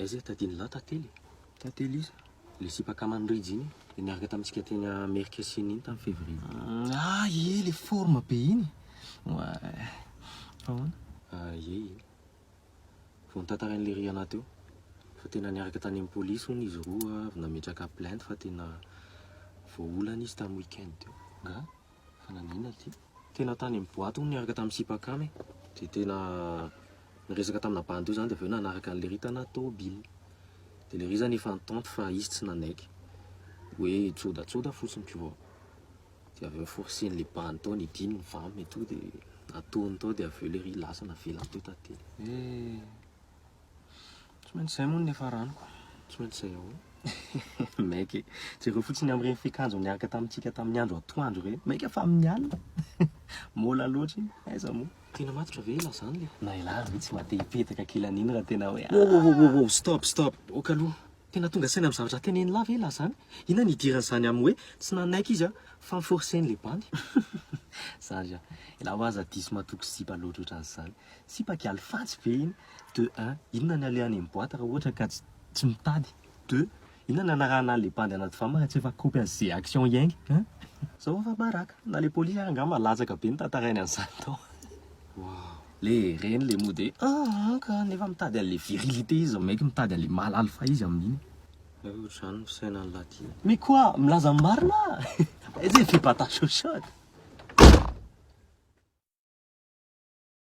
Aiza e, tadidin'lah Tantely e? Tantely iza? Le sipa akaman'i Rijy iny e, le niaraka tamintsika teny Amerika-Sina iny tamin'ny février. Ah ie, le forme be iny. Ouais. Fa ahoana? Ah ie iny. Vao notantarain'i Lery anah teo fa tena niaraka tany amin'ny polisy hono izy roa avy nametraka plainte fa tena voaolana izy tamin'ny week-end teo. Nga? Fa naninona ty? Tena tany amin'ny boite hono niaraka tamin'ny sipa akama e. Dia tena niresaka tamina bandy teo zany dia avy eo nanaraka an'i Lery tanaty tômôbila. Dia Lery zany efa nitente fa izy tsy nanaiky. Hoe tsodatsoda fotsiny tu vois. Dia avy eo forcer-n'le bandy tao nidiny ny vam et tout dia nataony tao dia avy eo Lery lasa navelany teo tantely. Eh. Tsy maintsy izay moa no niafarany ko. Tsy maintsy izay ahoana? Maika e. Jereo fotsiny amin'ireny fiakanjo niaraka tamintsika tamin'ny andro atoandro ireny. Maika fa amin'ny alina. Môla loatra iny. Aiza moa? Tena matotra ve elah zany le? Na elah ary ve tsy mba te hipetaka kely an'iny raha tena hoe Wow wow wow wow stop stop ok aloha. Tena tonga saina amin'ny zavatra tenenin'lah ve elah zany? Inona no idiran'izany amin'ny hoe tsy nanaiky izy fa ni-forcer-n'le bandy? Zandry a, elah hoa aza diso matoky sipa loatra ohatran'izany. Sipa kialy fantsy be iny. De un, inona ny alehany amin'ny boite raha ohatra ka tsy mitady. Deux, inona ny anarahana an'le bandy anaty vam raha tsy efa kaopy an'ze action hiainga hein? Zao fa baraka. Na le polisy ary angamba latsaka be notantarainy an'izany tao. Waouh. Le reny le mody hoe ah ka nefa mitady an'le virilité izy zao mec mitady an'le mâle alpha izy amin'iny. Ohatr'izany ny fisainan'ny lahy ty. Mais quoi? Milaza ny marina aho? Aiza e fais pas ta chochotte.